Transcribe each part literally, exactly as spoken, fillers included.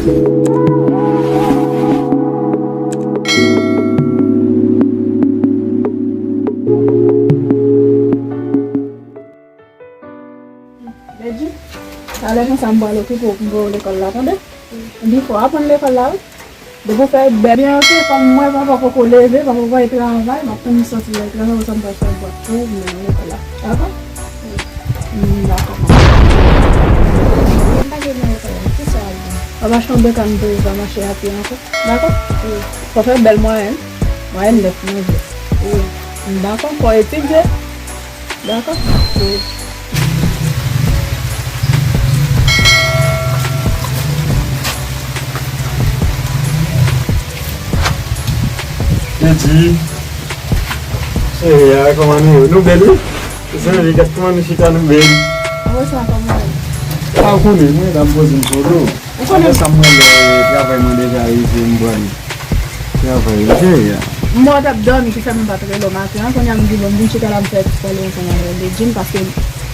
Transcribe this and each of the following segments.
Bedjine, talè konsa m pral okipe w pou m voye w lekòl la, tande? Epi fò w aprann lekòl la, wi. Depi w fè bèl byen, oke, kòm m wè papa poko leve, papa poko al travay, m ap tann li soti al travay, konsa m pral fè bwat pou ou, m mennen w lekòl la. Dakò? Mm, dakò, manman. Mwen pa gen nan lekòl la, kisa w ap di? W ap achte yon bekàn pou ou, w ap mache a pye ankò. Dakò? Wi. Fò w fè bèl mwayèn. Mwayèn nèf pou manje. Wi. Dakò, fò w etidye. Dakò? Wi. Bedjine. Cheri a, kòman nou ye? Nou bèl, wi. Zanmi, gad kòman nou chita, nou bèl. Mwen sa, kòman w ye? Sa w konnen, mwen la m poze m sou do. Ou konnen. Apre sa, mwen, lè travay mwen deja rive, m pral travay, wi, cheri a. M wè w t ap dòmi, ki fè m pa t rele w maten an. Kounye a, m di, bon, m vin chita la, m fè ti pale ansanm avè w de Jim, paske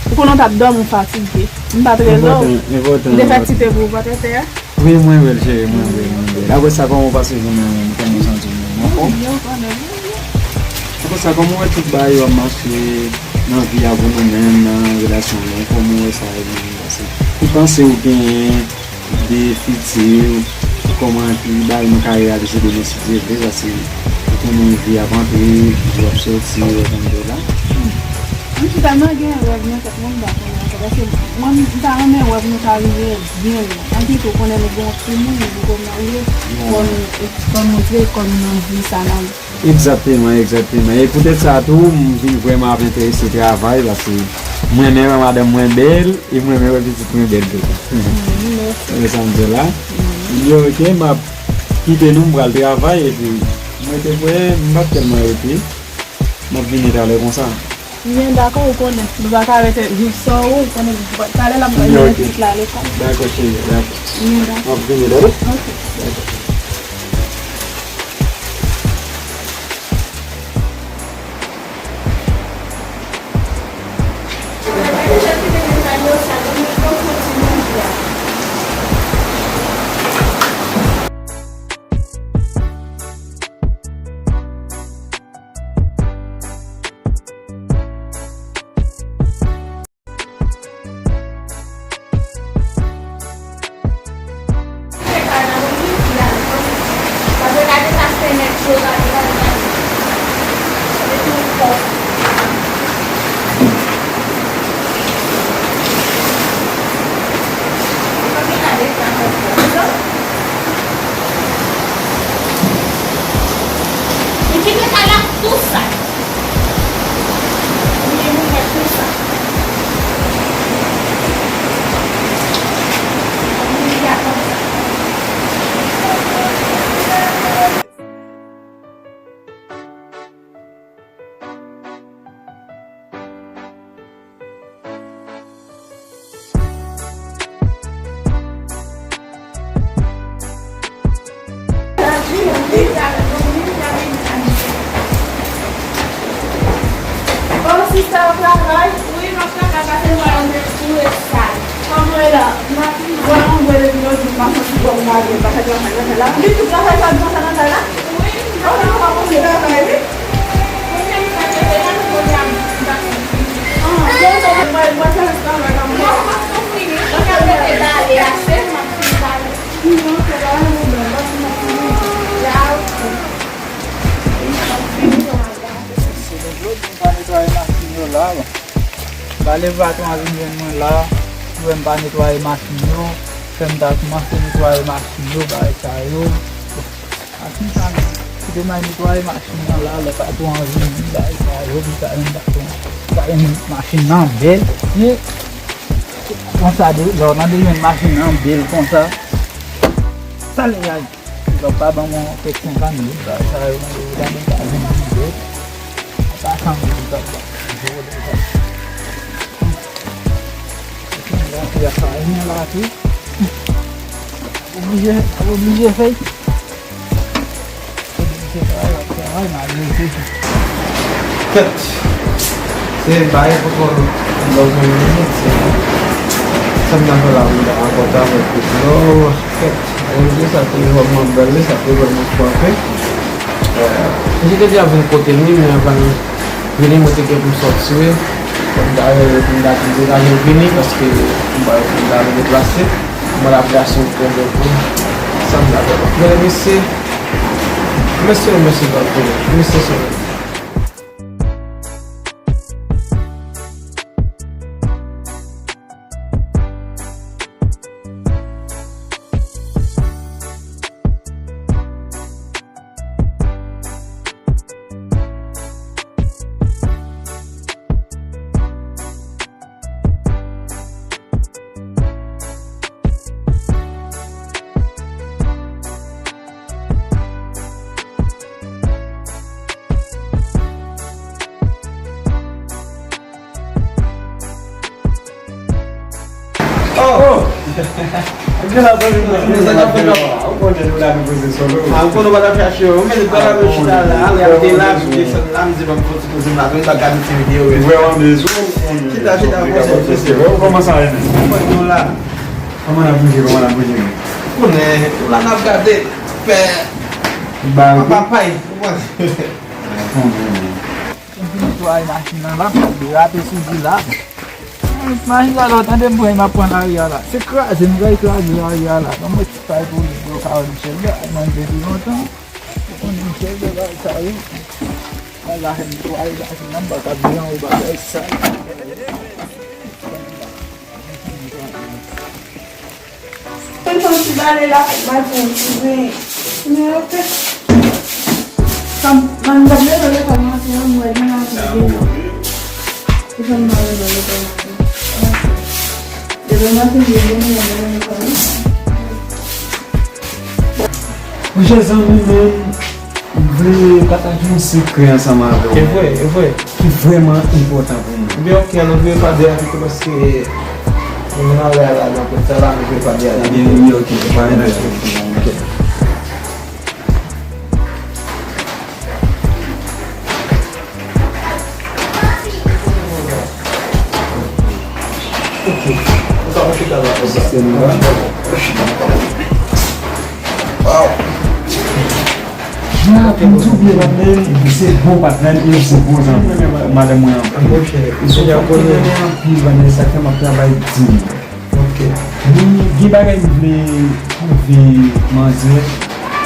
ou konnen w t ap dòmi, w fatige. M pa t rele w. Enpòtan, enpòtan, enpòtan. M te fè ti te pou ou, pa t wè tè a? Wi, mwen wè l, cheri, mwen wè l, mwen wè l. Apre sa, kòman w pase jounen an menm? Kòman w santi w menm? Ou anfòm? Mwen byen, ou konnen, mwen byen. Apre sa, kòman w wè tout bagay yo ap mache nan vi a pou nou menm, nan relasyon nou? Kòman w wè sa ye menm? Paske ki panse w genyen de fiti, kòman ki bagay nou ka reyalize demen si Dye vle, paske ou konnen vi ap antre, jou ap soti, ou konn de la. M chita, mwen gen rèv nan tèt mwen, m pa konnen ankò, paske mwen, m ta renmen wè pou nou ta rive byen lwen. Anplis, ou konnen nou gen yon timoun, nou poko marye, fò nou, fò nou montre kò nou nan vi sa n ap Egzakteman, egzakteman. E poutèt sa tou, m vin vrèman ap enterese travay, paske m renmen wè madanm mwen bèl, e m renmen wè pitit mwen bèl tou. Ou konprann sa m di w la? Ebyen, oke, m ap kite nou, m pral travay, epi m rete vrè, m p ap tèlman rete. M ap vini talè konsa. Byen, dakò, ou konnen. Nou pa ka rete viv san ou, ou konnen. Talè la, m pral mennen pitit la lekòl. Dakò, cheri, dakò. Byen, dakò. M ap vini, dakò? Oke. Dakò. Li kite kay la tou sa. Li mouye tou sa. Li a konsa. Bon, sista, w ap travay? Wi, m ap travay, pase mwen yon ti sal. Kòman w ye la? M ap travay, mwen depi lòt jou, m pa santi kò m pa byen, pa fè travay nan kay la. Li tout travay sa, l konsa nan kay la? Wi, m ap travay, wi. Mwen pa netwaye machin yo la, bon. M pa leve patwon an vin jwenn mwen la, li wè m pa netwaye machin yo, fè m ta kòmanse netwaye machin yo, bagay sa yo. Bon. Machin sa menm, kite m al netwaye machin nan la, lè patwon an vini, bay sa yo, pou sa menm patwon an. Sa menm machin nan bèl, men konsa de, lè w nan bezwen machin nan bèl konsa, sa l ye a, lè w pa ban mwen kèk senkant goud, bay sa yo, mwen yo ta menm pa vin pi bèl. An pasan, mwen yo ta ba. Epi, mwen gate a pa yon la tou. Oblije, oblije fè. Oblije travay, w ap travay, malere. Kèt. Se bay poko lòt mwen vini, se Sa m ta fè la, m ta rakonte avèk ou. Lò, kèt, André, sa te vrèman bèl, wi, sa te vrèman frape. Euh, m te deja vin kote l, wi, men anvan l vini, mwen te gen pou m sòti, wi. Fò m ta rele pou m ta di degaje l vini, paske m pa, m ta deplase. Mwen ap gason pwoblèm pou sa m ta fè. Mwen remèsye, remèsye, remèsye, mesye, mesye. Oh! Gen la zanmi mwen. Ou konnen nou la nou poze solo. Ah, ou konnen w pa t ap chache yo. Ou mete bagay yo chita la. Ale, ale, la, m desann la, m di, ban m fè yon ti poze m la, m pa gade ti videyo yo. Wè, w ap bezwen. Chita, chita, poze, poze. Wè, ou kòmanse a renmen. Ou konnen nou la. Kòman n ap bouje, kòman n ap bouje? Ou konnen, nou la n ap gade. Fè. Ba, papay. Ou konnen. Konbyen? M fin netwaye machin nan la, m t ap derape sou di la. Machin sa lè w tande m pran, m ap pran lari a la. Se kraze, m pral kraze lari a la. Ban m wè ti pay pou li, bro, Carole Michel la, mwen depi lontan. Ou konnen Michel de bagay sa yo. Al la fè netwaye machin nan, m pa ka byen ou bagay sa. Mwen fè yon ti bale la, fèk bay pou yon ti grenn. Men oke. Kòm, mwen, m t ap leve lekòl maten an, m wè gen la pou gen nan. Ki fè m pa leve lekòl maten? Demen maten, m gen nan leve lekòl, wi. Monchè zanmi, men, m vle pataje yon sekrè ansanm avè w. E vre, e vre. Ki vrèman enpòtan pou mwen. Ebyen, oke, nou vire pa dèyè pito paske nou nan rè a la, nan pwent sa la, nou vire pa dèyè. Ebyen, wi, oke, pa gen pwoblèm. Ok. Ou ka chita la. Sistèm nan. Wow. Jan pou m di w byen, patnè, se bon patnè, e se bon zanmi. Madanm mwen anpil. Monchè, e se yon moun ki renmen anpil, patnè, sa fè m ap travay di. Ok. Li gen bagay m vle pwouve manzè.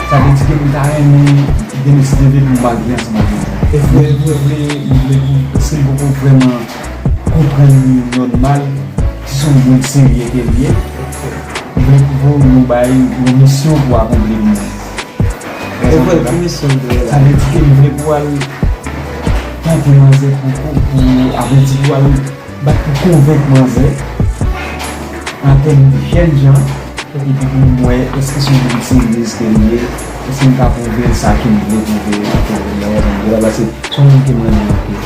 Sa vle di ke m ta renmen demen si Dye vle pou m al gen ansanm avè l. E vre, vre, vre, m vle pou, paske m poko vrèman konprann li nòmal, si se yon moun serye ke l ye. M vle pwouve w yon bagay, yon misyon pou akonpli pou mwen. E vre, ki misyon w vle la? Sa vle di ke m vle pou al tanpon manzè pou, pou, pou, avle di pou al bat pou konvenk manzè an tèm jèn jan, epi pou m wè èske se yon moun serye ke l ye, èske m ka pwouve l sa ke m vle pwouve l, ke m vle wè, paske se yon moun ke m renmen anpil.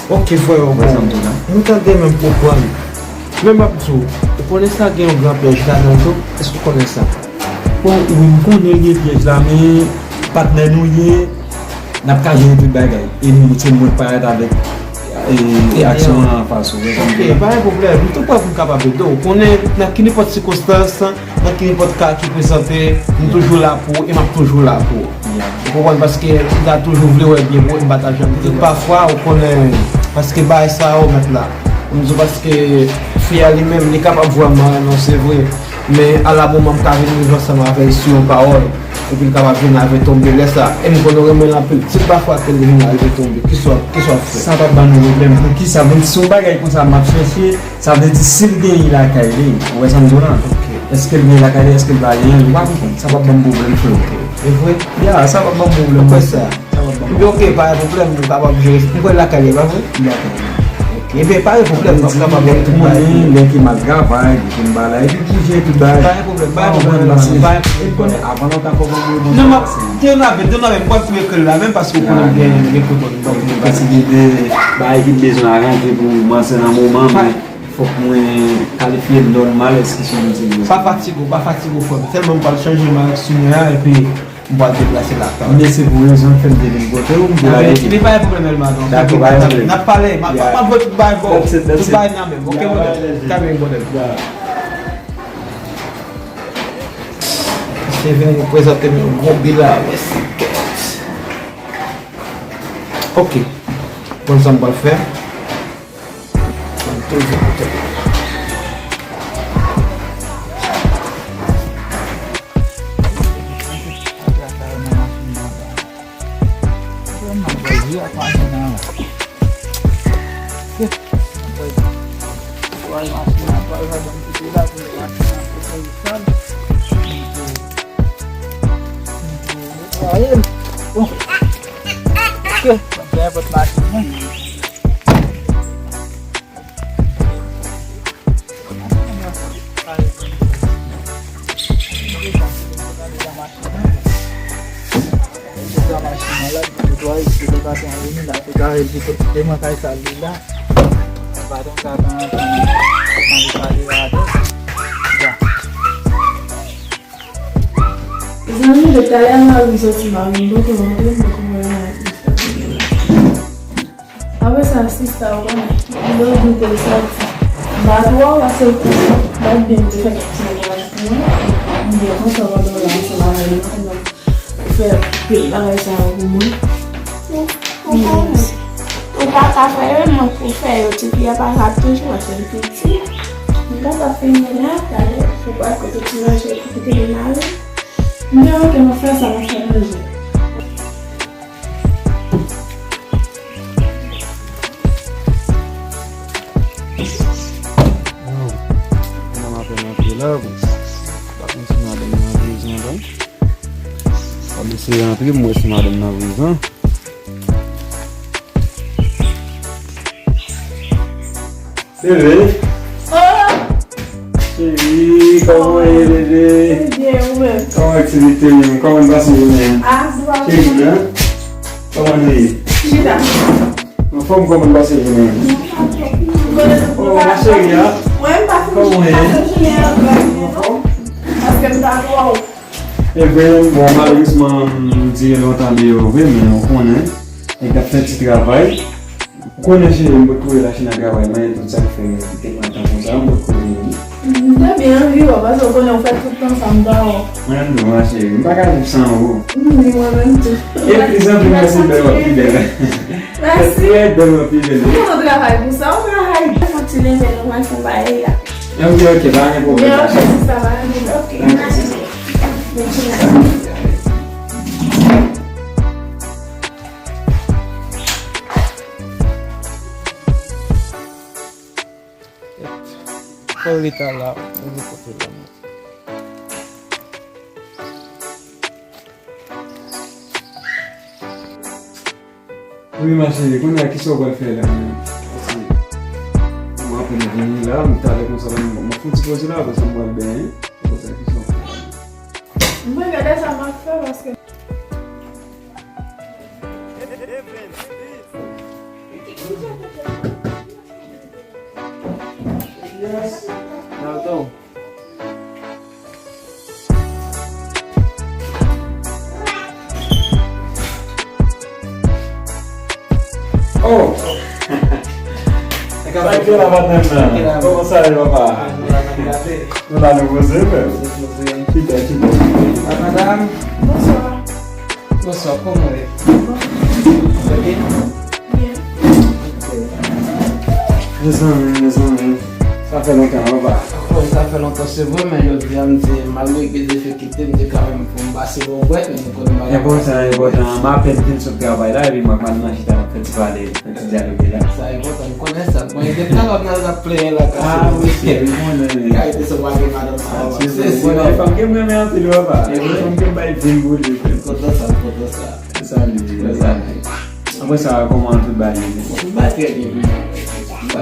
Ok, frè, bon. Wè sa m di w la? Nou tande menm pwogram. Men m ap di w, ou konnen sa gen yon gran pyèj ladan l tou? Èske ou konnen sa? Bon, wi, m konnen l gen pyèj la, men patnè nou ye, n ap ka jere tout bagay. E nou, se mwen k parèt avèk, e, e aksyon an anfas ou, ou konprann? Ok, pa gen pwoblèm. M tou prè pou m kapab ede w. Ou konnen, nan ki nenpòt sikonstans, nan ki nenpòt ka ki prezante, m toujou la pou ou e m ap toujou la pou ou. Ou konprann? Paske m ta toujou vle wè byen pou ou, m pa ta janm di. Pafwa, ou konnen, paske bagay sa yo, mèt la. M di w paske fi a li menm, li kapab vrèman renmen w, se vre. Men a la moman m ka vin rive ansanm avè l sou yon pawòl, epi l kapab vin avè tonbe lè sa. E m konn ou renmen l anpil. Si pafwa ke li vin rive tonbe, kisa w ap, kisa w ap fè? Sa p ap ban nou pwoblèm. Poukisa? Menm si se yon bagay konsa m ap chèche, sa vle di si l genyen lakay li, ou wè sa m di w lan? Ok. Èske l genyen lakay li, èske l pa genyen, nou pa konprann. Sa p ap ban m pwoblèm, frè. Ok. E vre? Ya, sa p ap ban m pwoblèm. Ou kwè sa? Ebyen, ok, pa gen pwoblèm, nou kapab jere. M kwè lakay li, pa vre? Dakò. Ok, ebyen, pa gen pwoblèm, m ap kapab wè tout bagay. Lè ke m al travay, lè ke m pa la, epi pou jere tout bagay. Pa gen pwoblèm, pa gen pwoblèm, pa gen pwoblèm. Ou konnen, avan lontan, fò mwen mwen. Non, m ap, te lave, te lave, m pral tou ekri l la, menm paske ou konnen m gen, gen kote m. Paske gen de bagay ki m bezwen aranje pou manzè nan moman, men fòk mwen kalifye l nòmal, èske se yon moun serye. Pa fatige w, pa fatige w, frè m. Sèlman m pral chanje m avèk Sonia, epi m pral deplase lakay. Men se pou rezon k fè m te vin kote w, m te lage. Ebyen pa gen pwoblèm, Elmado. Dakò, pa gen pwoblèm. N ap pale, m ap, m ap voye tout bagay ba w. Tout bagay nan men m, ok, brother? Ka gen, brother. Vini nou prezante nou yon gwo bilan. Mèsi kèt. Ok. Konn sa m pral fè? Mwen toujou kontan. Bon. Ok. Bon, bon, bon, machin nan. Zanmi, depi talè Marie soti, Marie m poko rantre, m poko wè l nan. Apre sa, sista, ou konnen, m te oblije soti. M pa twò, paske m pa t byen, m te fè kèk ti reparatyon. M byen kontan pandan w la ansanm avè nou, pandan w fè pil bagay sa yo pou mwen. Ou, ou konnen, ou pa ka fè yo, mwen pou fè yo, ti fi a pa ka toujou, paske l piti. M pa ka fè yo la, talè, ou pa kote ti manje pou kite l ale. M di, ok, m ap fè sa, m ap fè manje. Waw, mwen apèn antre la, bon. Pa konn si madanm nan prezan, non. M ap eseye antre, m wè si madanm nan prezan. Bebe. Oh! Cheri, kòman w ye, bebe? Byen, ou menm? Kòman aktivite w menm? Kòman w pase jounen an? Ah, cheri, hein? Kòman nou ye? Chita. Anfòm, kòman w pase jounen an? Oh, ma chérie, hein? Kòman w ye? Anfòm? Paske m ta twò. E vre, bon, malerezman, m di lontan de yo vre, men ou konnen, nèg k ap fè ti travay. Ou konnen cheri, m potko rele Lachina travay, mwen, tout sa k fè m kite pran tan konsa, m potko rele li. M te byen anvi wè, paske ou konnen ou fè tout tan sa m pa wè w. Mwen menm tou, ma chérie, m pa ka viv san ou. Ni mwen menm tou. E plis anpil, mèsi, bèl, w ap pi bèl. Mèsi. Trè bèl, w ap pi bèl. Ou konn travay pou sa, ou travay. Fè yon ti leve, nou pral fè yon bagay la. Ok, ok, pa gen pwoblèm. Ok, sista, pa gen pwoblèm. Ok. Kèt. Fò l rete la, mwen pote la. Wi, ma chérie, kounye a, kisa w pral fè la menm? Paske mwen apèn vini la, m talè konsa la, m, m fè yon ti poze la, apre sa m pral benyen. Apre sa, kisa w pral fè la menm? Mwen gade sa m ap fè, paske Yes. Dalton. Oh! Sa k ap fèt la, madanm nan? Kòman sa ye, papa? Nou la, nou poze, frè. Chita, chita. Madanm. Bonswa. Bonswa, kòman w ye? Byen. Mezanmi, mezanmi. Sa fè lontan, papa. Wi, sa fè lontan, se vre, men jodi a, m di, malgre gen difikilte, m di kanmenm pou m pase bon bwèt, men nou konnen bagay. Enpòtan, enpòtan. M apèn fin sot travay la, epi m ak madanm nan chita n ap fè ti pale, fè ti dyaloge la. Sa enpòtan, m konnen sa. Mwen, depi talè m nan ap plenyen la, kase. Ah, wi, cheri, m konnen. Kalite sa w pa gen madanm sa, papa. Se, se, se, fanm ke m renmen anpil, papa. E vre? Fanm ke m bay vi m pou li, frè. M kontan sa, m kontan sa. Sa li ye, sa li ye. Apre sa, kòman tout bagay ye? Tout bagay trè byen pou mwen.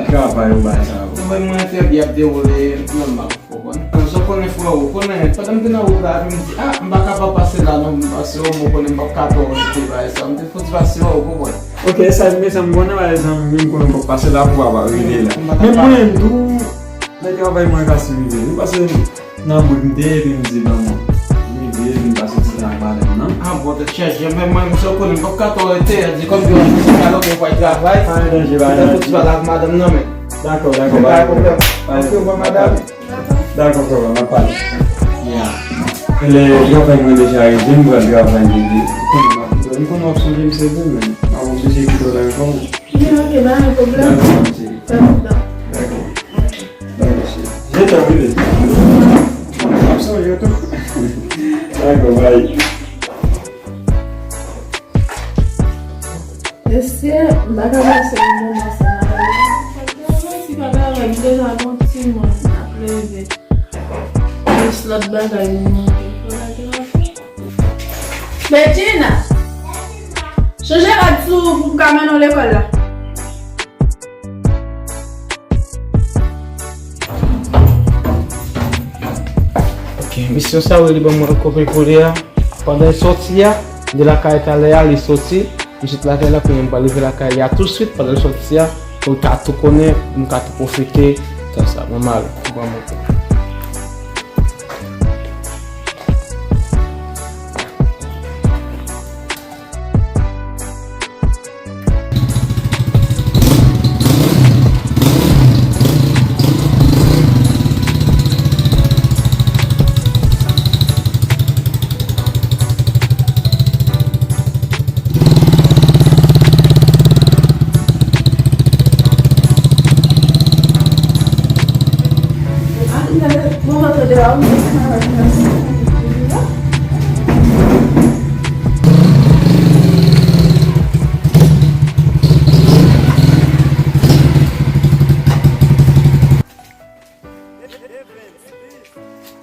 Travay ou bagay sa yo? Travay mwen trè byen ap dewoule nòmal, ou konprann? Sa w konnen frè, ou konnen, pandan m te nan wout la, epi m di, ah, m pa kapab pase la non, paske ou konnen m p ap ka twò rete bagay sa. M te fouti pase, ou konprann? Ok, sa, men sa m konnen, bagay sa, m vin konnen m p ap pase la pou papa rive la. Men mwen menm tou, lè travay mwen kase rive wi, paske nan bout m te ye, epi m di, ban mwen. M rive, epi m pase ti tan ak madanm nan. Ah, bon, tèt chaje, men mwen, misye, ou konnen, m p ap ka twò rete, di kòm yo anvi se kalòt, mwen pral travay. Pa gen danje, pa gen danje. Fouti pale ak madanm nan, men. Dakò, dakò, pa gen pwoblèm. Ok, bon, madanm. Dakò, frè, m ap pale. Yeah. Lè travay mwen deja rive, m pral travay, bebe. Ou konnen m ap kite w. M konnen w ap sonje m, se vre, men m ap oblije kite w la ankò. Men ok, pa gen pwoblèm. Dakò, ma cheri. Fè tout tan. Dakò. Dakò, cheri. Je t'aime, bebe. M ap sonje w tou. Dakò, bye. Mesye, m pa ka pase yon moman san Mario. Fòk travay, si pa travay, m deja gon timoun ap leve. Plis lòt bagay nou manke. Fò travay. Bedjina! Chanje rad sou ou pou m ka mennen w lekòl la. Ok, misyon sa yo, li ban mwen kopi pou li a. Pandan l soti a, de lakay talè a, li soti, li sot lakay la, kounye a m pral rive lakay li a touswit, pandan l soti a, pou l ka tou konnen, pou m ka tou pwofite, tan sa, mwen m ale, ou ban mwen.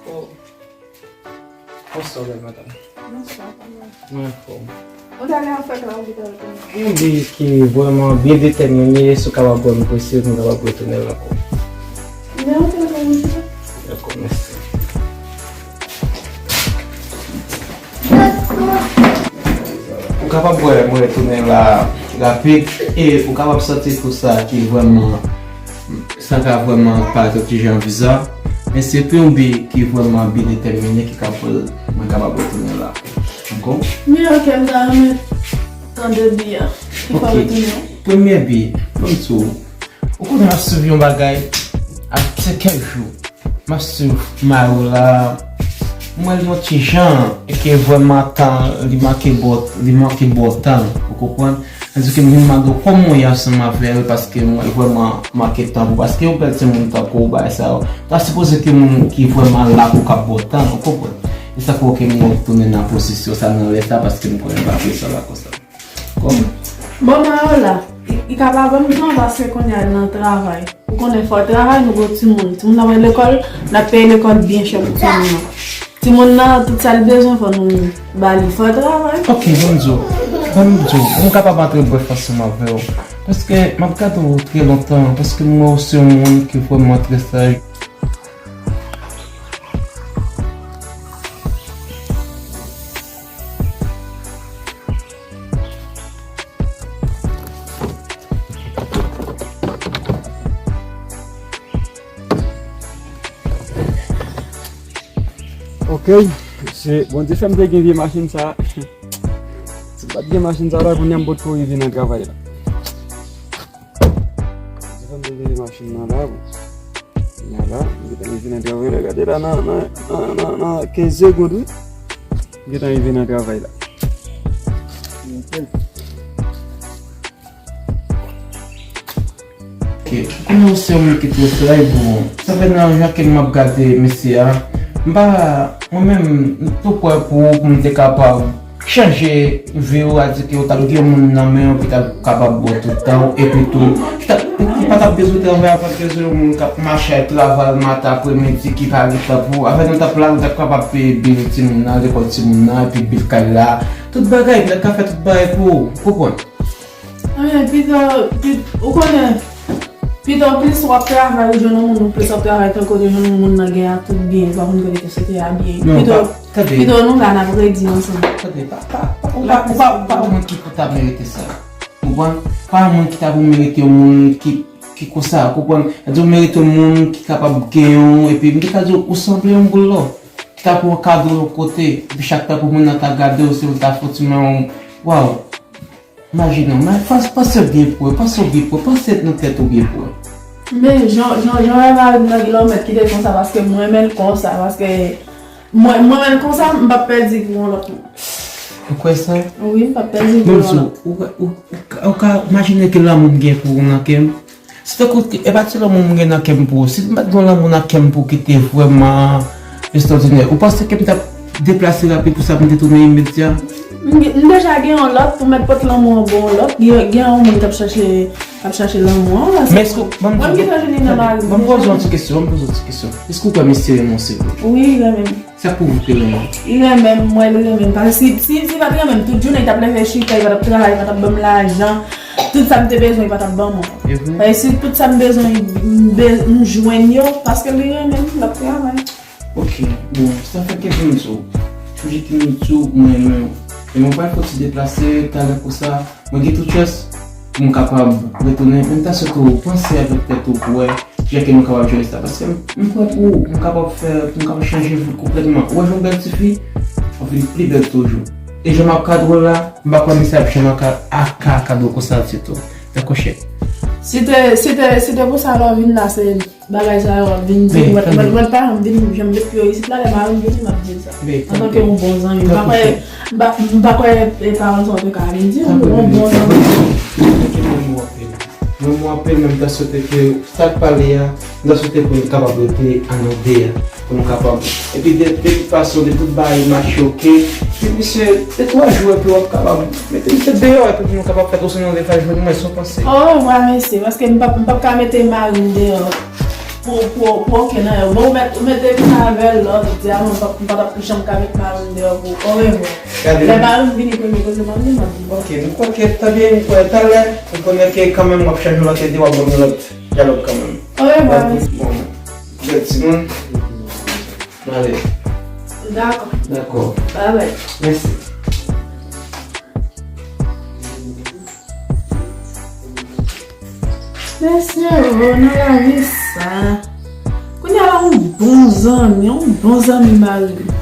Oh. Bonswa, bèl madanm. Bonswa, kòman? Mwen anfòm. Ou t ale an fèt la, ou te retounen? Yon bi ki vrèman byen detèmine, si w kapab ban m prese, pou m kapab retounen l ankò. Nimewo telefòn ou, silvouplè? Dakò, mèsi. Ou kapab wè mwen retounen la rapid, e ou kapab santi kou sa ki vrèman Sa ka vrèman parèt yon ti jan viza, men se pou yon bi ki vrèman byen detèmine ki ka fè mwen kapab retounen la. Dakò? Men ok, m ta renmen tande bi a ki fè w retounen an. Premye bi, ban m di w, ou konnen m ap swiv yon bagay, ap se kèk jou. M ap swiv Mario la, m wè l yon ti jan, e ke vrèman tan, li manke bon, li manke bon tan, ou konprann? Sa di ke m vin mande w kòman w ye ansanm avè l, paske m wè l vrèman manke tan pou, paske yon bèl timoun tankou w, bagay sa yo, ta sipoze ke moun ki vrèman la pou k ap ba w tan, ou konprann? E sa fè ke m retounen nan pozisyon sa, nan lè sa, paske m konnen l pa vle sa la konsa. Kòman? Bon, Mario la, li, li ka pa ban m tan paske kounye a l nan travay. Ou konnen fò travay, nou gon timoun. Timoun nan pral lekòl, n ap peye lekòl byen chè pou timoun nan. Timoun nan, tout sa l bezwen, fò nou ba li. Fò travay. Ok, ban m di w, ban m di w, m kapab antre brèf ansanm avè w. Paske m ap gade w trè lontan, paske m wè w se yon moun ki vrèman trè saj. Ok, se Bondye fè m te gen vye machin sa. Si m pa t gen machin sa la, kounye a m potko rive nan travay la. Bondye fè m te gen vye machin nan la, bon. Kounye a la, m gentan rive nan travay la. Gade la, nan, nan, nan, nan, nan kenz segond, wi. M gentan rive nan travay la. Ok, konnen w se yon moun ki trè saj, bon, sa fè nan jan ke m ap gade mesye a, m pa, mwen menm, m tou prè pou, pou m te kapab chanje vi w, a di ke w t ap gen yon moun nan men w ki t ap kapab ba w tout tan w, epi tou, ki t ap, ou pa t ap bezwen travay, ou pa t bezwen yon moun k ap mache al travay maten, apremidi, ki pa gen tan pou ou. Avèk nou t ap la, nou t ap kapab peye bil timoun nan, lekòl timoun nan, epi bil kay la, tout bagay, nou t ap ka fè tout bagay pou ou, ou konprann? Anyen, pito, pit-, ou konnen, pito plis w ap travay, ou jwenn yon moun, ou plis w ap travay, tankou ou te jwenn yon moun nan gen a tout byen, ou pa konn kote te soti a byen. Non, pito, pa, tande. Pito nou la, n ap redi ansanm. Tande, pa, pa, pa, ou pa, ou pa, ou pa yon moun ki pou ta merite sa. Ou konprann? Pa yon moun ki ta pou merite yon moun ki, ki konsa, ou konprann? Sa di ou merite yon moun ki kapab genyen w, epi m te ka di w, ou sanble yon boul lò. Ki ta pou ankadre w yon kote, epi chak tan pou moun nan ta gade w, se ou ta fouti men w, waw. Imajine w, men panse, panse byen pou ou, panse w byen pou ou, panse nan tèt ou byen pou ou. Men, jan, jan, jan w wè mari m nan kilomèt ki te konsa, paske m renmen l konsa, paske Mwen, mwen menm konsa, m p ap pèdi pou yon lòt moun. Ou kwè sa? Wi, m p ap pèdi pou yon lòt. Ou, ou, ou, ou ka imajine ki lanmou m gen pou ou nan kè m? Se tankou, e pa ti lanmou m gen nan kè m pou ou. Si m pa t gen yon lanmou nan kè m pou ou ki te vrèman estwòdinè, ou panse ke m t ap deplase rapid pou sa pou m te tounen imedya? M gen- m deja gen yon lòt, pou mèt pot lanmou an bon lòt. Gen, gen yon moun k ap chache, k ap chache lanmou an. Men èske, ban m Mwen, m di- gentan jwenn li nan mari m ban m poze deja. Yon ti kesyon, ban m poze yon ti kesyon. Èske ou kwè misye renmen w, se vre? Wi, li renmen m. Sa pwouve ke renmen. Li renmen m, mwen, li renmen m. Paske si, si, si li pa t renmen m, tout jounen, li t ap leve chita, li pa t ap travay, li pa t ap ban m lajan. Tout sa m te bezwen, li pa t ap ban mwen. E vre? Paske si tout sa m bezwen, m be- m jwenn yo, paske li renmen m, l ap travay. Ok, bon, sa fè ke pou m di w. Toujou ki m di w, mwen renmen w. E mwen pral fè yon ti deplase, talè konsa, mwen gen tout chans pou m kapab retounen. Men m ta swete w panse avèk tèt ou pou wè jan ke nou kapab jere sa. Paske m, m prè pou ou, pou m kapab fè, pou m kapab chanje vi w konplètman. Ou wè jan w bèl tifi, w ap vin pi bèl toujou. E jan m ap kadre w la, m pa kwè misye ap janm ka, ap ka kadre w konsa ditou. Dakò, chè. Si te, si te, si te pou sa lè w vin la, se bagay sa yo w ap vin di. Men, Mwen, tande. Mwen, mwen pa janm vin, janm met pye isit la, lè mari m vini, m ap di l sa. Men, Antanke yon bon zanmi, m pa kwè, m pa, m pa kwè e pawòl sa w te ka vin di, yon bon zanmi. Mwen, mwen apèl, mwen ta swete ke sa k pale a, m ta swete pou nou kapab rete an nou de a, pou nou kapab. Epi de, de tout fason, de tout bagay mache, ok. Men misye, de twa jou, epi w ap kapab mete misye deyò, epi pou nou kapab fè twò sou nou de fè jwenn mwen, sa w panse? Orevwa, mesye, paske m p ap, m p ap ka mete mari m deyò pou, pou, pou okenn anyen. Bon, ou mèt, ou mete m avè l, lòt, di a, mwen, m p ap, m pa t ap janm ka met mari m deyò pou, orevwa. Gade. Lè mari m vini premye koze m ap di, m ap di, bon. Ok, m kwè ke, tan byen, m kwè, talè, m konnen ke kanmenm w ap chanje lòt ide, w ap ban m lòt dyalòg kanmenm. Orevwa, mesye. Bon, bèl timoun. M ale. Dakò. Dakò. Bye bye. Mèsi. Mesye, o, nan lavi sa. Kounye a la, yon bon zanmi, yon bon zanmi mari m.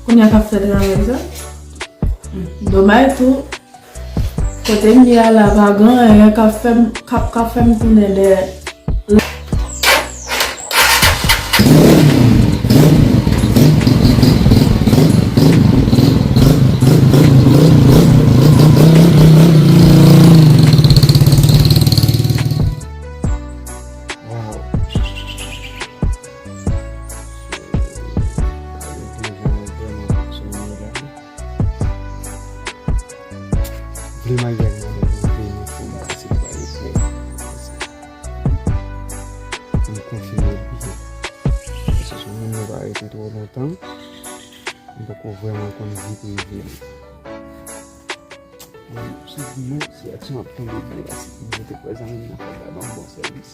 Kounye a k ap fè travay sa. Domaj tou, kote m ye a la, pa gen anyen k ap fè m, k ap, k ap fè m tounen dèyè. Wow. Vle maryaj mwen, mwen vle, men fò m pase pa epwèv. Paske m konfime l byen. Paske se yon moun mwen pa rete twò lontan, m poko vrèman konn vi prive m. Bon, si di mwen, siyati an ap tonbe byen, paske mwen te kwè zanmi m nan fè l la ban m bon sèvis.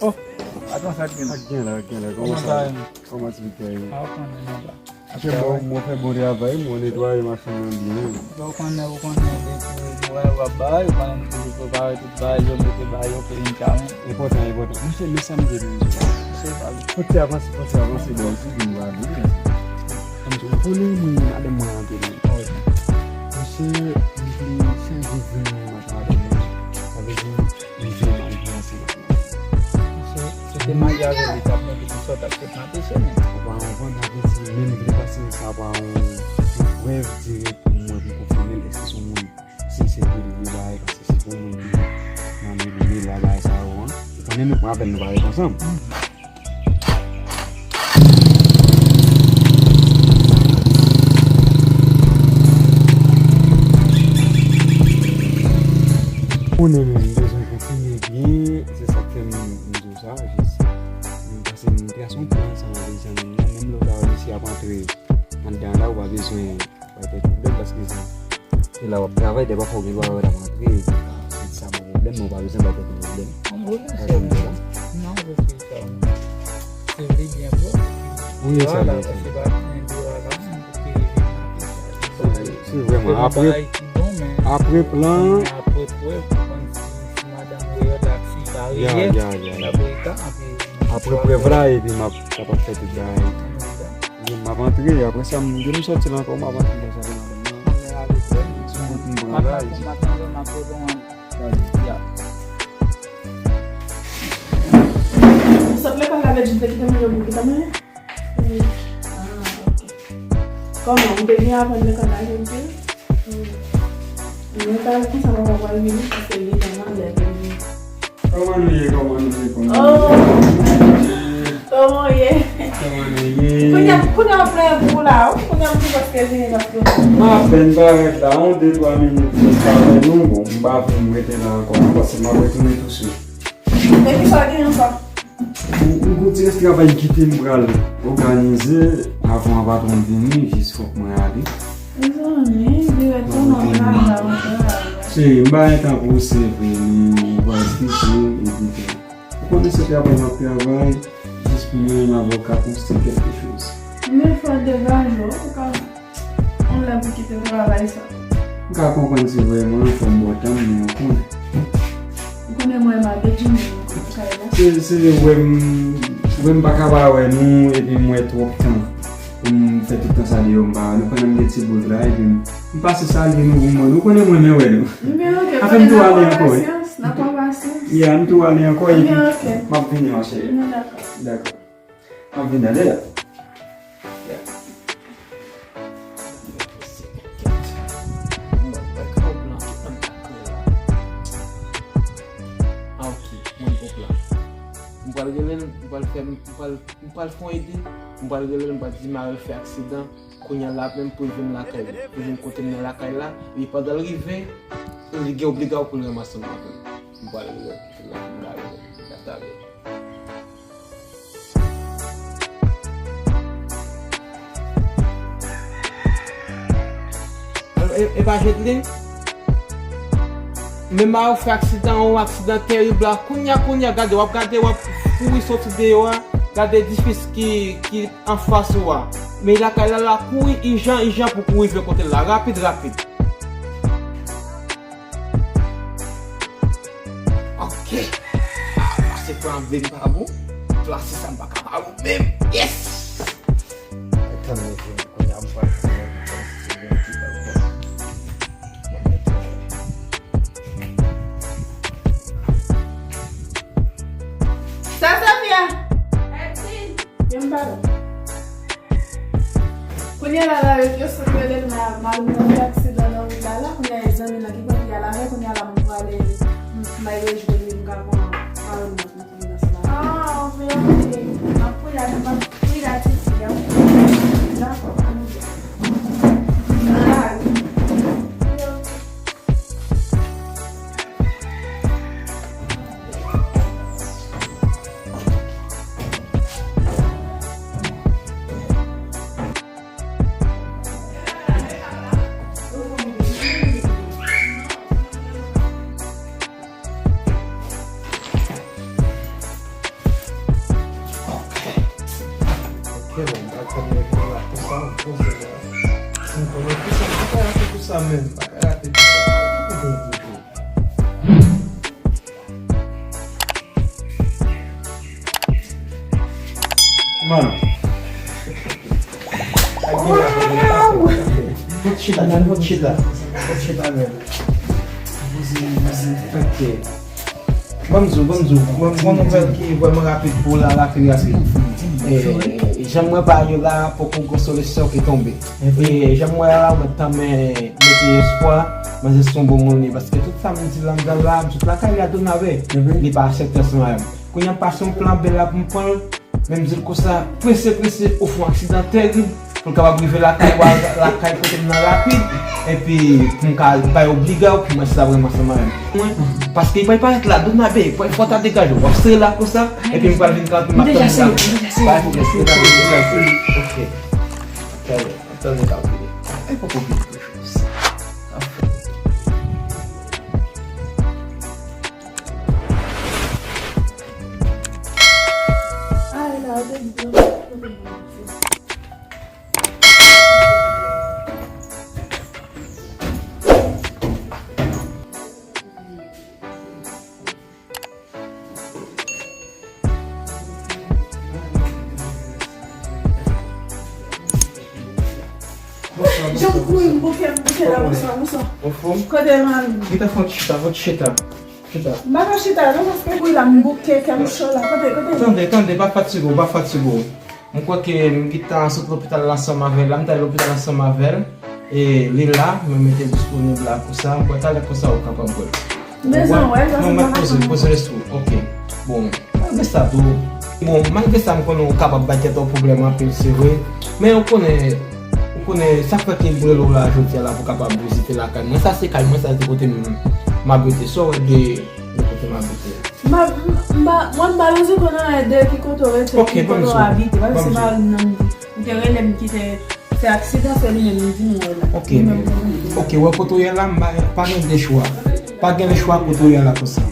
Oh, patwon, sa k gen? Sa k gen la, sa k gen la? Kòman sa ye? Kòman aktivite a ye? A, ou konnen, nèg la. Fè bon, mwen fè bon travay, mwen netwaye machin nan byen. Bon, ou konnen, ou konnen, depi mwen w ap bay, ou konnen m toujou prepare tout bagay yo, mete bay yo, ke n ka. Enpòtan, enpòtan. Monchè, men sa m te di w la. Monchè, pa vle. Fò ti avanse, fò ti avanse, bon, si vin va vin. Ann di, ou konnen mwen, madanm mwen anpil. Monchè, m vle chanje vi m ak madanm mwen. Sa vle di, m vle marye ansanm ak Se, se te marye avè li, t ap mete pou sòt ak tout nan peche, men. Ou pa konprann, sa vle di, menm vle pase sa pa yon, yon prèv dirèk pou mwen, pou konfime l, èske se yon moun sensè ke li vle bay, paske se pou moun ki nan milye la, bagay sa yo, an. Ou konnen nou pran apèl, nou pa ret ansanm. Konnen menm, m bezwen konfime byen, se sa k fè m, m di w sa, jis. Paske m trase yon plan ansanm avèk zanmi m nan, menm lè w ta wè misye ap antre anndan la, ou pa bezwen bay tèt ou pwoblèm, paske se, se la w ap travay, dèfwa w gen dwa wè l ap antre, epi sa ban pwoblèm, men ou pa bezwen bay tèt ou pwoblèm. Yon gwo mesye. Sa janm de la. Non, se sa. Se vle byen vre. Wi, sa vle di. Paske pa gen dwa la, men pou ke Se vrèman. Apre, apre plan. Apre prèv, pou konn si, si madanm ou yo la, si sa reyèl, ya, ya, ya. Apre prèv la, epi m ap kapab fè tout bagay. M ap antre, apre sa, m, depi m sòti la ankò, m ap antre nan sa pou madanm nan. Sou wout m pran la, m ap tann, m ap tann, m ap tann. Ya. Ou sot lekòl la, Bedjine te kite manje pou kite manje? Wi. Ah, ok. Kòman, ou te byen aprann lekòl la jodi? Wi. Mwen pa konsa papa pral vini, paske li gentan mande pou vini. Kòman nou ye, kòman nou ye, kòman nou ye? Oh! Kòman w ye? Kòman nou ye? Kounye a, kounye a m prè pou w la, wi. Kounye a m tou prèske vini paske. M apèn parèt la, yon de twa minit, m pa wè nou, bon, m pa vin rete la ankò, non, paske m ap retounen touswit. Men kisa w gen ankò? M, m gon ti rès travay m kite m pral òganize avan patwon m vini, jis fòk mwen ale. Mezanmi, dirèk pou nou travay. Cheri, m pa gen tan pou w, se vre, men ou va eskize m, epi tou. Ou konnen se travay m ap travay, jis pou mwen menm avè w ka konstwi kèlke choz. Men fò w degaje w, ou ka yon lè pou kite travay sa. M ka konprann se vrèman fò m bò tan m, men ou konnen. Ou konnen mwen m ap Bedjine kay la. Se, se vre m, vre m pa ka pa wè nou, epi m wè twòp tan. Pou m fè tout tan sa deyò, m pa, nou pandan m gen ti bouz la, epi m, m pase salye nou pou mwen. Nou konnen m renmen wè nou. Men ok, afè m tou ale ankò, wi. N ap pran pasyans, n ap pran pasyans. Yeah, m tou ale ankò, epi m ap vini, ma cheri. Men ok. Dakò. Dakò. M ap vini ale la. Yeah. Ah, ok, mwen gon plan. M pral rele l, m pral fè, m pral M pral fè yon ide, m pral rele l, m pral di Marel fè aksidan, kounye a la menm pou l vin lakay li. Pou l vin kote m nan lakay la, epi pandan l rive, li gen obliga pou l ranmase m avè l. M pral rele l, m pral rele l, y ap talè. Alò, e, e pa jwenn li? Men Marel fè aksidan, yon aksidan terib la. Kounye a, kounye a, gade, w ap gade, w ap kouri soti deyò a. Gade edifis ki, ki anfas ou a. Men lakay la, la kouri ijan, ijan pou kouri rive kote l la. Rapid, rapid. Ok. Ah, pase plan B m pa bon. Plase sa m pa ka pa bon menm. Yes! Tann mwen vin, kounye a m pral fè yon ti bagay. Sa Sofia? Vin m pale. Kounye a la, la, yo sot rele m la, Marel fè aksidan nan wout la, la, kounye a e zanmi nan ki pran ki al avè, kounye a la, m prale, m, m al rejwenn li, m ka pran Marel nan. Ah, ok, ok. M ap priye, m ap priye a ti fi a. Dakò, ann ale. Ok, bon, m pral tann lè vini la pou sa, m poze la. Si m konnen pou sa, m pa ka rate pou sa menm, m pa ka rate pou sa. Mano. Wow! Fout chita, man, fout chita. Fout chita, man. Ok. Ban m di w, ban m di w, ban m, ban m nouvèl ki vrèman rapid pou la, rapid, rapid. E, e, jan mwen ba yo la, poko gwo solisyon ki tonbe. E, jan mwen la, mwen tanmen mete espwa, manzè se yon bon moun li, paske tout sa m di la, m di la, m sot lakay li a Donave. Li pa aksepte ansanm avè m. Kounye a m pase yon plan B la pou m pran l, men m di l konsa, prese, prese, ou fè yon aksidan terib, pou l kapab rive lakay ou a, lakay kote m nan rapid, epi pou m ka bay obliga w pou mwen sa vrèman ansanm avè m. Mwen, paske li pral parèt la, Donave, fò w ta degaje w, w ap sere la konsa, epi m pral vin kanpe, m ap tann la. M deja sere, m deja sere. Ok. Talè, talè, talè. E poko vin toujou. Jan m kouri, m bouke, m bouke la, bonswa, bonswa. Anfòm? Kote manmi? Gentan fè yon ti chita, fè yon ti chita. Chita. M pa ka chita, non, paske kouri la, m bouke, kè m cho la. Kote, kote? Tande, tande, pa fatige w, pa fatige w. M kwè ke m gentan sot lopital la ansanm avè l la, m t al lopital ansanm avè l. E li la, mwen mete l disponib la konsa, m kwè talè konsa ou kapab wè l. Bezwen wè l, non, mwen poze, poze lespri w. Ok. Bon, malgre sa tou, bon, malgre sa, m konnen ou kapab bay tèt ou pwoblèm anpil, se vre. Men ou konnen, ou konnen sa k fè ke m rele w la jodi a la pou w kapab vizite lakay mwen. Sa se kay mwen, sa se kote m, m abite. Sa w wè de, de kote m abite? M pa, m pa, mwen m pa bezwen konnen anyen de ki kote w rete, ki kote w abite. Paske se mari m nan m di. M te rele m ki te fè aksidan, se li menm li di m wè la. Ok, ok, wè kote w ye la, m pa, pa gen de chwa. Pa gen de chwa kote w ye la konsa.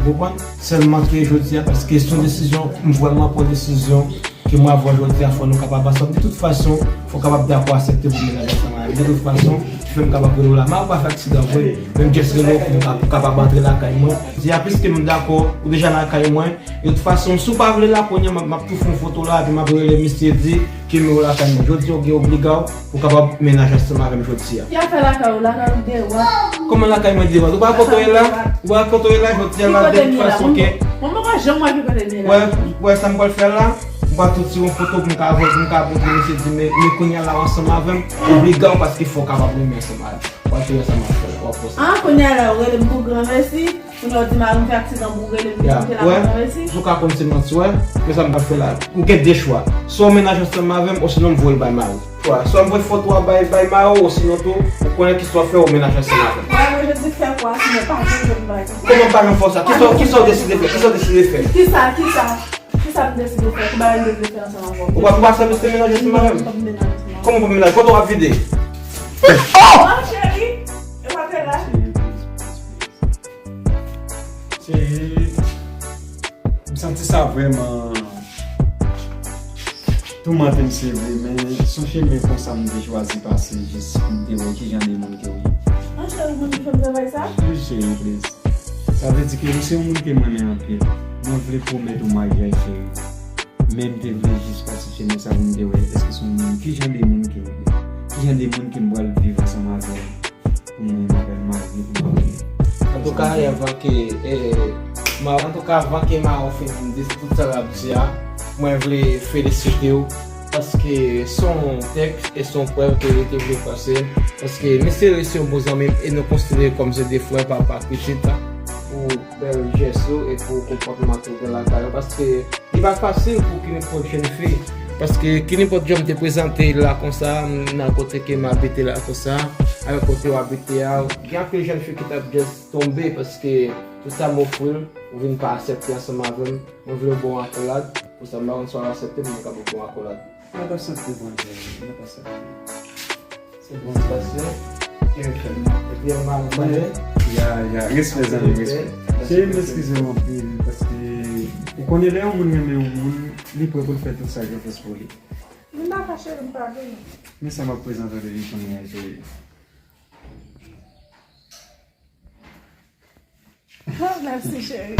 Ou konprann? Sèlman ke jodi a, paske se yon desizyon, m vrèman pran desizyon ke mwen avè w jodi a, fò nou kapab ansanm. De tout fason, fò w kapab dakò aksepte pou menaj ansanm avè m. De tout fason, ki fè m kapab rele w la. Mari w pa fè aksidan vre, men m just rele w pou m ka, pou w kapab antre lakay mwen. Jodi a, piske m dakò, ou deja lakay mwen. De tout fason, si w pa vle la, kounye a, m ap, m ap tou fè yon foto la, epi m ap rele misye di, ke men w lakay mwen. Jodi a, ou gen obliga w pou w kapab menaj ansanm avè m jodi a. Ki afè lakay ou? Lakay ou deyò? Kòman lakay mwen deyò? Ou pa wè kote w ye la? Ou pa wè kote w ye la? Jodi a la, de tout fason, ke. Mwen, mwen pa janm wè ki kote m ye la. Wè, wè sa m pral fè la? M pral tou tire yon foto pou m ka voye, pou m ka montre misye di, men, men kounye a la, w ansanm avè m, obliga w, paske fò w kapab renmen ansanm avè m. W ap fè sa m ap fè la, w ap fè sa. Ah, kounye a la, ou rele m pou granmèsi. Kounye a w di mari m fè aksidan pou w rele m pou te la pou granmèsi. Ou ka konn se manti, wè. Men sa m ap fè la. Ou gen de chwa. Swa w menaj ansanm avè m, osinon m voye l bay mari w. Chwa. Swa m voye foto a bay, bay mari w, osinon tou, ou konnen kisa w fè, ou menaj ansanm avè m. Mwen, mwen, je di fè kwa, sinon pa janm jwenn bagay konsa. Kòman pa janm fè sa? Kisa, kisa w deside fè? Kisa w deside fè? Kisa, kisa? Kisa m deside fè? Ki bagay m te vle fè ansanm avè w? Ou pa, ou pa sèvis te menaj ansanm avè m? Non, m p ap menaj ansanm avè w. Kòman w p ap menaj? Kote w ap vide? Oh! Oh, cheri! E pa te la? Cheri, m santi sa vrèman toumante m, se vre, men se yon chemen konsa m te chwazi pase jis pou m te wè kijan de moun ke w ye. Ah, cheri, ou menm ki fè m travay sa? Wi, cheri, please. Sa vle di ke ou se yon moun ke m renmen anpil. Mwen vle pwomèt ou maryaj, cheri. Men m te vle jis pase chemen sa pou m te wè èske se yon moun, kijan de moun ke w ye. Kijan de moun ke m pral viv ansanm avè w. Pou mwen, m ap al marye, pou mwen. Antouka, anvan ke, eh, ma, antouka, anvan ke Mao fin di tout sa l ap di a, mwen vle felisite w, paske se yon tèks e se yon prèv ke li te vle pase, paske misye resi yon bon zanmi m e nou konsidere kòm se de frè, papa, pitit, pou bèl jès ou e pou konpòtman ke w gen lakay ou, paske li pa fasil pou kenenpòt jèn fi, paske kenenpòt jan m te prezante l la konsa, m, nan kote ke m abite la konsa, avèk kote w abite a, gen anpil jèn fi ki t ap just tonbe, paske tout sa m ofri l, ou vin pa aksepte ansanm avè m, mwen vle w ba w akolad, pou sa m pa konn si w ap aksepte, men mwen kapab ba w akolad. Mwen pa santi bon, mwen pa santi. Se bon, se bon. Epi, mwen, mwen, ya, ya, respè, zanmi, respè. Cheri, m eskize w anpil, paske ou konnen lè yon moun renmen yon moun, li prè pou l fè tout sa k fè pou li. Vin pa fache, vin pa vin. Men sa m ap prezante depi kounye a, cheri. Oh, mèsi, cheri.